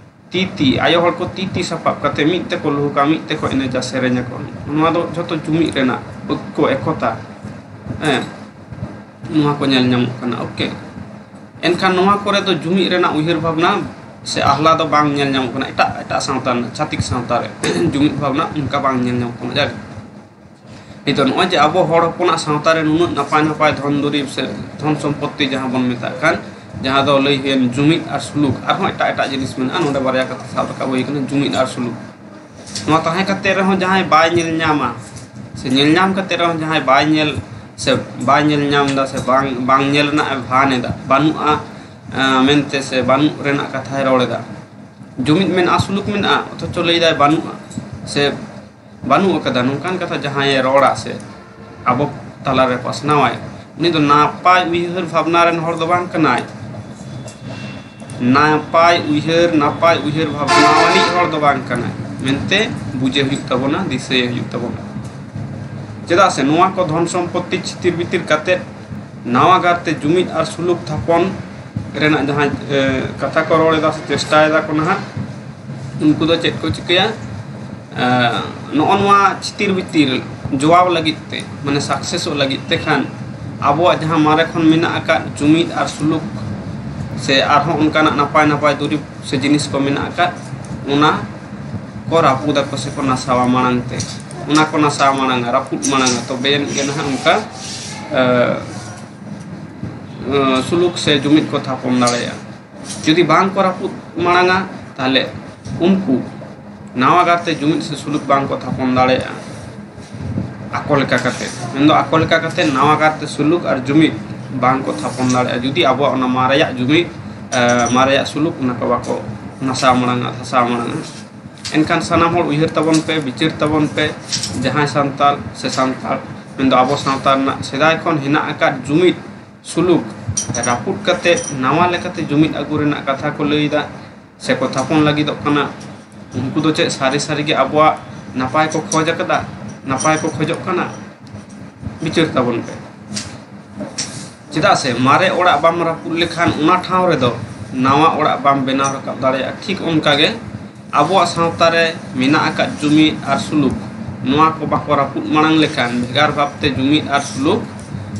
ᱛᱤ ᱛᱤ, ᱟᱭᱳ ᱦᱚᱲ ᱠᱚ ᱛᱤ ᱛᱤ ᱥᱟᱯᱟᱵ ᱠᱟᱛᱮ ᱢᱤᱫ ᱛᱮᱠᱚ ᱞᱩᱦᱩᱠᱟ, ᱢᱤᱫ ᱛᱮᱠᱚ ᱮᱱᱮᱡᱟ, ᱥᱮᱨᱮᱧᱟᱠᱚ᱾ ᱱᱚᱣᱟ ᱫᱚ ᱡᱷᱚᱛᱚ ᱡᱩᱢᱤᱫ ᱨᱮᱱᱟᱜ ᱳᱠᱠᱚ, ᱮᱠᱚᱛᱟ, ᱦᱮᱸ, ᱱᱚᱣᱟ ᱠᱚ ᱧᱮᱞ ᱧᱟᱢᱚᱜ ᱠᱟᱱᱟ᱾ ᱳᱠᱮ, ᱮᱱᱠᱷᱟᱱ ᱱᱚᱣᱟ ᱠᱚᱨᱮ ᱫᱚ ᱡᱩᱢᱤᱫ ᱨᱮᱱᱟᱜ ᱩᱭᱦᱟᱹᱨ ᱵᱷᱟᱵᱽᱱᱟ ᱥᱮ ᱟᱦᱞᱟ ᱫᱚ ᱵᱟᱝ ᱧᱮᱞ ᱧᱟᱢᱚᱜ ᱠᱟᱱᱟ᱾ ᱮᱴᱟᱜ ᱮᱴᱟᱜ ᱥᱟᱶᱛᱟ ᱨᱮᱱᱟᱜ, ᱪᱷᱟᱹᱛᱤᱠ ᱥᱟᱶᱛᱟ ᱨᱮ ᱡᱩᱢᱤᱫ ᱵᱷᱟᱵᱽᱱᱟ ᱚᱱᱠᱟ ᱵᱟᱝ ᱧᱮᱞ ᱧᱟᱢᱚᱜ ᱠᱟᱱᱟ᱾ ᱡᱟᱠ, ᱱᱤᱛᱚᱜ ᱱᱚᱜᱼᱚᱭ ᱡᱮ ᱟᱵᱚ ᱦᱚᱲ ᱦᱚᱯᱚᱱᱟᱜ ᱥᱟᱶᱛᱟ ᱨᱮ ᱱᱩᱱᱟᱹᱜ ᱱᱟᱯᱟᱭ ᱱᱟᱯᱟᱭ ᱫᱷᱚᱱ ᱫᱩᱨᱤᱵᱽ ᱥᱮ ᱫᱷᱚᱱ ᱥᱚᱢᱯᱚᱛᱛᱤ ᱡᱟᱦᱟᱸ ᱵᱚᱱ ᱢᱮᱛᱟᱜ ᱠᱟᱱ, ᱡᱟᱦᱟᱸ ᱫᱚ ᱞᱟᱹᱭ ᱦᱩᱭᱮᱱ ᱡᱩᱢᱤᱫ ᱟᱨ ᱥᱩᱞᱩᱠ, ᱟᱨᱦᱚᱸ ᱮᱴᱟᱜ ᱮᱴᱟᱜ ᱡᱤᱱᱤᱥ ᱢᱮᱱᱟᱜᱼᱟ, ᱱᱚᱰᱮ ᱵᱟᱨᱭᱟ ᱠᱟᱛᱷᱟ ᱥᱟᱵ ᱨᱟᱠᱟᱵ ᱦᱩᱭ ᱠᱟᱱᱟ, ᱡᱩᱢᱤᱫ ᱟᱨ ᱥᱩᱞᱩᱠ᱾ ᱱᱚᱣᱟ ᱛᱟᱦᱮᱸ ᱠᱟᱛᱮ ᱨᱮᱦᱚᱸ ᱡᱟᱦᱟᱸᱭ ᱵᱟᱭ ᱧᱮᱞ ᱧᱟᱢᱟ, ᱥᱮ ᱧᱮᱞ ᱧᱟᱢ ᱠᱟᱛᱮ ᱨᱮᱦᱚᱸ ᱡᱟᱦᱟᱸᱭ ᱵᱟᱭ ᱧᱮᱞ, ᱥᱮ ᱵᱟᱭ ᱧᱮᱞ ᱧᱟᱢ ᱮᱫᱟ, ᱥᱮ ᱵᱟᱝ, ᱵᱟᱝ ᱧᱮᱞ ᱨᱮᱱᱟᱜ ᱮ ᱵᱷᱟᱱ ᱮᱫᱟ, ᱵᱟᱹᱱᱩᱜᱼᱟ, ᱮᱸ, ᱢᱮᱱᱛᱮ, ᱥᱮ ᱵᱟᱹᱱᱩᱜ ᱨᱮᱱᱟᱜ ᱠᱟᱛᱷᱟᱭ ᱨᱚᱲ ᱮᱫᱟ᱾ ᱡᱩᱢᱤᱫ ᱢᱮᱱᱟᱜᱼᱟ, ᱥᱩᱞᱩᱠ ᱢᱮᱱᱟᱜᱼᱟ, ᱚᱛᱷᱚᱪᱚ ᱞᱟᱹᱭ ᱫᱟᱭ ᱵᱟᱹᱱᱩᱜᱼᱟ, ᱥᱮ ᱵᱟᱹᱱᱩᱜ ᱟᱠᱟᱫᱟ, ᱱᱚᱝᱠᱟᱱ ᱠᱟᱛᱷᱟ ᱡᱟᱦᱟᱸᱭᱮ ᱨᱚᱲᱟ ᱥᱮ ᱟᱵᱚ ᱛᱟᱞᱟᱨᱮ ᱯᱟᱥᱱᱟᱣᱟᱭ, ᱩᱱᱤ ᱫᱚ ᱱᱟᱯᱟᱭ ᱩᱭᱦᱟᱹᱨ ᱵᱷᱟᱵᱽᱱᱟ ᱨᱮᱱ ᱦᱚᱲ ᱫᱚ ᱵᱟᱝ ᱠᱟᱱᱟᱭ᱾ ᱱᱟᱯᱟᱭ ᱩᱭᱦᱟᱹᱨ, ᱱᱟᱯᱟᱭ ᱩᱭᱦᱟᱹᱨ ᱵᱷᱟᱵᱽᱱᱟ ᱟᱱᱤᱡ ᱦᱚᱲ ᱫᱚ ᱵᱟᱝ ᱠᱟᱱᱟᱭ ᱢᱮᱱᱛᱮ ᱵᱩᱡᱷᱟᱹᱣ ᱦᱩᱭᱩᱜ ᱛᱟᱵᱚᱱᱟ, ᱫᱤᱥᱟᱹᱭ ᱦᱩᱭᱩᱜ ᱛᱟᱵᱚᱱᱟ᱾ ᱪᱮᱫᱟᱜ ᱥᱮ ᱱᱚᱣᱟ ᱠᱚ ᱫᱷᱚᱱ ᱥᱚᱢᱯᱚᱛᱛᱤ ᱪᱷᱤᱛᱤᱨ ᱵᱤᱛᱤᱨ ᱠᱟᱛᱮᱫ ᱱᱟᱣᱟ ᱜᱟᱨᱛᱮ ᱡᱩᱢᱤᱫ ᱟᱨ ᱥᱩᱞᱩᱠ ᱛᱷᱟᱯᱚᱱ ᱨᱮᱱᱟᱜ ᱡᱟᱦᱟᱸ, ᱮ, ᱠᱟᱛᱷᱟ ᱠᱚ ᱨᱚᱲ ᱮᱫᱟ ᱥᱮ ᱪᱮᱥᱴᱟᱭᱮᱫᱟ ᱠᱚ ᱱᱟᱦᱟᱜ, ᱩᱱᱠᱩ ᱫᱚ ᱪᱮᱫ ᱠᱚ ᱪᱤᱠᱟᱹᱭᱟ? ᱮ, ᱱᱚᱜᱼᱚ ᱱᱚᱣᱟ ᱪᱷᱤᱛᱤᱨ ᱵᱤᱛᱤᱨ ᱡᱚᱣᱟᱣ ᱞᱟᱹᱜᱤᱫ ᱛᱮ, ᱢᱟᱱᱮ ᱥᱟᱠᱥᱮᱥᱚᱜ ᱞᱟᱹᱜᱤᱫ ᱛᱮ ᱠᱷᱟᱱ, ᱟᱵᱚᱣᱟᱜ ᱡᱟᱦᱟᱸ ᱢᱟᱨᱮ ᱠᱷᱚᱱ ᱢᱮᱱᱟᱜ ᱟᱠᱟᱫ ᱡᱩᱢᱤᱫ ᱟᱨ ᱥᱩᱞᱩᱠ ᱥᱮ ᱟᱨᱦᱚᱸ ᱚᱱᱠᱟᱱᱟᱜ ᱱᱟᱯᱟᱭ ᱱᱟᱯᱟᱭ ᱫᱩᱨᱤᱵᱽ ᱥᱮ ᱡᱤᱱᱤᱥ ᱠᱚ ᱢᱮᱱᱟᱜ ᱟᱠᱟᱫ, ᱚᱱᱟ ᱠᱚ ᱨᱟᱹᱯᱩᱫᱟᱠᱚ ᱥᱮ ᱠᱚ ᱱᱟᱥᱟᱣᱟ ᱢᱟᱲᱟᱝ ᱛᱮ, ᱚᱱᱟ ᱠᱚ ᱱᱟᱥᱟᱣ ᱢᱟᱲᱟᱝᱟ, ᱨᱟᱹᱯᱩᱫ ᱢᱟᱲᱟᱝᱟ, ᱛᱚᱵᱮ ᱟᱹᱱᱤᱡ ᱜᱮ ᱱᱟᱦᱟᱜ ᱚᱱᱠᱟ ᱥᱩᱞᱩᱠ ᱥᱮ ᱡᱩᱢᱤᱫ ᱠᱚ ᱛᱷᱟᱯᱚᱱ ᱫᱟᱲᱮᱭᱟᱜᱼᱟ᱾ ᱡᱩᱫᱤ ᱵᱟᱝ ᱠᱚ ᱨᱟᱹᱯᱩᱫ ᱢᱟᱲᱟᱝᱟ, ᱛᱟᱦᱚᱞᱮ ᱩᱱᱠᱩ ᱱᱟᱣᱟ ᱜᱟᱨᱛᱮ ᱡᱩᱢᱤᱫ ᱥᱮ ᱥᱩᱞᱩᱠ ᱵᱟᱝ ᱠᱚ ᱛᱷᱟᱯᱚᱱ ᱫᱟᱲᱮᱭᱟᱜᱼᱟ᱾ ᱟᱠᱚ ᱞᱮᱠᱟ ᱠᱟᱛᱮ, ᱢᱮᱱᱫᱚ ᱟᱠᱚ ᱞᱮᱠᱟ ᱠᱟᱛᱮ ᱱᱟᱣᱟ ᱜᱟᱨᱛᱮ ᱥᱩᱞᱩᱠ ᱟᱨ ᱡᱩᱢᱤᱫ ᱵᱟᱝ ᱠᱚ ᱛᱷᱟᱯᱚᱱ ᱫᱟᱲᱮᱭᱟᱜᱼᱟ, ᱡᱩᱫᱤ ᱟᱵᱚᱣᱟᱜ ᱚᱱᱟ ᱢᱟᱨᱮᱭᱟᱜ ᱡᱩᱢᱤᱫ, ᱮ, ᱢᱟᱨᱮᱭᱟᱜ ᱥᱩᱞᱩᱠ ᱚᱱᱟ ᱠᱚ ᱵᱟᱠᱚ ᱱᱟᱥᱟᱣ ᱢᱟᱲᱟᱝᱟ, ᱫᱷᱟᱥᱟᱣ ᱢᱟᱲᱟᱝᱟ᱾ ᱮᱱᱠᱷᱟᱱ ᱥᱟᱱᱟᱢ ᱦᱚᱲ ᱩᱭᱦᱟᱹᱨ ᱛᱟᱵᱚᱱ ᱯᱮ, ᱵᱤᱪᱟᱹᱨ ᱛᱟᱵᱚᱱ ᱯᱮ, ᱡᱟᱦᱟᱸᱭ ᱥᱟᱱᱛᱟᱲ ᱥᱮ ᱥᱟᱱᱛᱟᱲ, ᱢᱮᱱᱫᱚ ᱟᱵᱚ ᱥᱟᱶᱛᱟ ᱨᱮᱱᱟᱜ ᱥᱮᱫᱟᱭ ᱠᱷᱚᱱ ᱦᱮᱱᱟᱜ ᱟᱠᱟᱫ ᱡᱩᱢᱤᱫ ᱥᱩᱞᱩᱠ ᱨᱟᱹᱯᱩᱫ ᱠᱟᱛᱮ ᱱᱟᱣᱟ ᱞᱮᱠᱟᱛᱮ ᱡᱩᱢᱤᱫ ᱟᱹᱜᱩ ᱨᱮᱱᱟᱜ ᱠᱟᱛᱷᱟ ᱠᱚ ᱞᱟᱹᱭᱫᱟ ᱥᱮᱠᱚ ᱛᱷᱟᱯᱚᱱ ᱞᱟᱹᱜᱤᱫᱚᱜ ᱠᱟᱱᱟ᱾ ᱩᱱᱠᱩ ᱫᱚ ᱪᱮᱫ ᱥᱟᱹᱨᱤ ᱥᱟᱹᱨᱤ ᱜᱮ ᱟᱵᱚᱣᱟᱜ ᱱᱟᱯᱟᱭ ᱠᱚ ᱠᱷᱚᱡᱽ ᱟᱠᱟᱫᱟ, ᱱᱟᱯᱟᱭ ᱠᱚ ᱠᱷᱚᱡᱚᱜ ᱠᱟᱱᱟ? ᱵᱤᱪᱟᱹᱨ ᱛᱟᱵᱚᱱ ᱯᱮ᱾ ᱪᱮᱫᱟᱜ ᱥᱮ ᱢᱟᱨᱮ ᱚᱲᱟᱜ ᱵᱟᱢ ᱨᱟᱹᱯᱩᱫ ᱞᱮᱠᱷᱟᱱ ᱚᱱᱟ ᱴᱷᱟᱶ ᱨᱮᱫᱚ ᱱᱟᱣᱟ ᱚᱲᱟᱜ ᱵᱟᱢ ᱵᱮᱱᱟᱣ ᱨᱟᱠᱟᱵ ᱫᱟᱲᱮᱭᱟᱜᱼᱟ᱾ ᱴᱷᱤᱠ ᱚᱱᱠᱟ ᱜᱮ ᱟᱵᱚᱣᱟᱜ ᱥᱟᱶᱛᱟ ᱨᱮ ᱢᱮᱱᱟᱜ ᱟᱠᱟᱫ ᱡᱩᱢᱤᱫ ᱟᱨ ᱥᱩᱞᱩᱠ, ᱱᱚᱣᱟ ᱠᱚ ᱵᱟᱠᱚ ᱨᱟᱹᱯᱩᱫ ᱢᱟᱲᱟᱝ ᱞᱮᱠᱷᱟᱱ ᱵᱷᱮᱜᱟᱨ ᱵᱷᱟᱵᱽᱛᱮ ᱡᱩᱢᱤᱫ ᱟᱨ ᱥᱩᱞᱩᱠ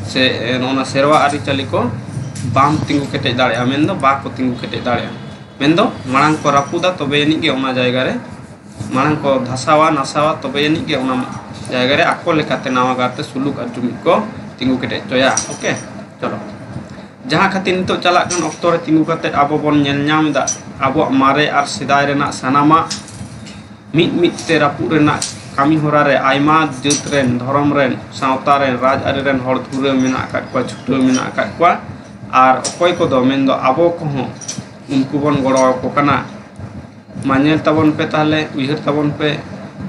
ᱥᱮ, ᱮ, ᱱᱚᱜᱼᱚ ᱱᱟ ᱥᱮᱨᱣᱟ ᱟᱹᱨᱤᱪᱟᱹᱞᱤ ᱠᱚ ᱵᱟᱢ ᱛᱤᱸᱜᱩ ᱠᱮᱴᱮᱡ ᱫᱟᱲᱮᱭᱟᱜᱼᱟ, ᱢᱮᱱᱫᱚ ᱵᱟᱠᱚ ᱛᱤᱸᱜᱩ ᱠᱮᱴᱮᱡ ᱫᱟᱲᱮᱭᱟᱜᱼᱟ᱾ ᱢᱮᱱᱫᱚ ᱢᱟᱲᱟᱝ ᱠᱚ ᱨᱟᱹᱯᱩᱫᱟ, ᱛᱚᱵᱮ ᱟᱹᱱᱤᱡ ᱜᱮ ᱚᱱᱟ ᱡᱟᱭᱜᱟ ᱨᱮ, ᱢᱟᱲᱟᱝ ᱠᱚ ᱫᱷᱟᱥᱟᱣᱟ, ᱱᱟᱥᱟᱣᱟ, ᱛᱚᱵᱮ ᱟᱹᱱᱤᱡ ᱜᱮ ᱚᱱᱟ ᱡᱟᱭᱜᱟ ᱨᱮ ᱟᱠᱚ ᱞᱮᱠᱟᱛᱮ ᱱᱟᱣᱟ ᱜᱟᱨᱛᱮ ᱥᱩᱞᱩᱠ ᱟᱨ ᱡᱩᱢᱤᱫ ᱠᱚ ᱛᱤᱸᱜᱩ ᱠᱮᱴᱮᱡ ᱦᱚᱪᱚᱭᱟ᱾ ᱳᱠᱮ, ᱪᱚᱞᱚ᱾ ᱡᱟᱦᱟᱸ ᱠᱷᱟᱹᱛᱤᱨ ᱱᱤᱛᱚᱜ ᱪᱟᱞᱟᱜ ᱠᱟᱱ ᱚᱠᱛᱚ ᱨᱮ ᱛᱤᱸᱜᱩ ᱠᱟᱛᱮ ᱟᱵᱚ ᱵᱚᱱ ᱧᱮᱞ ᱧᱟᱢ ᱮᱫᱟ, ᱟᱵᱚᱣᱟᱜ ᱢᱟᱨᱮ ᱟᱨ ᱥᱮᱫᱟᱭ ᱨᱮᱱᱟᱜ ᱥᱟᱱᱟᱢᱟᱜ ᱢᱤᱫ ᱢᱤᱫ ᱛᱮ ᱨᱟᱹᱯᱩᱫ ᱨᱮᱱᱟᱜ ᱠᱟᱹᱢᱤ ᱦᱚᱨᱟ ᱨᱮ ᱟᱭᱢᱟ ᱡᱟᱹᱛ ᱨᱮᱱ, ᱫᱷᱚᱨᱚᱢ ᱨᱮᱱ, ᱥᱟᱶᱛᱟ ᱨᱮᱱ, ᱨᱟᱡᱽ ᱟᱹᱨᱤ ᱨᱮᱱ ᱦᱚᱲ ᱫᱷᱩᱨᱟᱹᱣ ᱢᱮᱱᱟᱜ ᱟᱠᱟᱫ ᱠᱚᱣᱟ, ᱪᱷᱩᱴᱟᱹᱣ ᱢᱮᱱᱟᱜ ᱟᱠᱟᱫ ᱠᱚᱣᱟ᱾ ᱟᱨ ᱚᱠᱚᱭ ᱠᱚᱫᱚ ᱢᱮᱱᱫᱚ ᱟᱵᱚ ᱠᱚᱦᱚᱸ ᱩᱱᱠᱩ ᱵᱚᱱ ᱜᱚᱲᱚ ᱟᱠᱚ ᱠᱟᱱᱟ᱾ ᱢᱟ ᱧᱮᱞ ᱛᱟᱵᱚᱱ ᱯᱮ ᱛᱟᱦᱚᱞᱮ, ᱩᱭᱦᱟᱹᱨ ᱛᱟᱵᱚᱱ ᱯᱮ,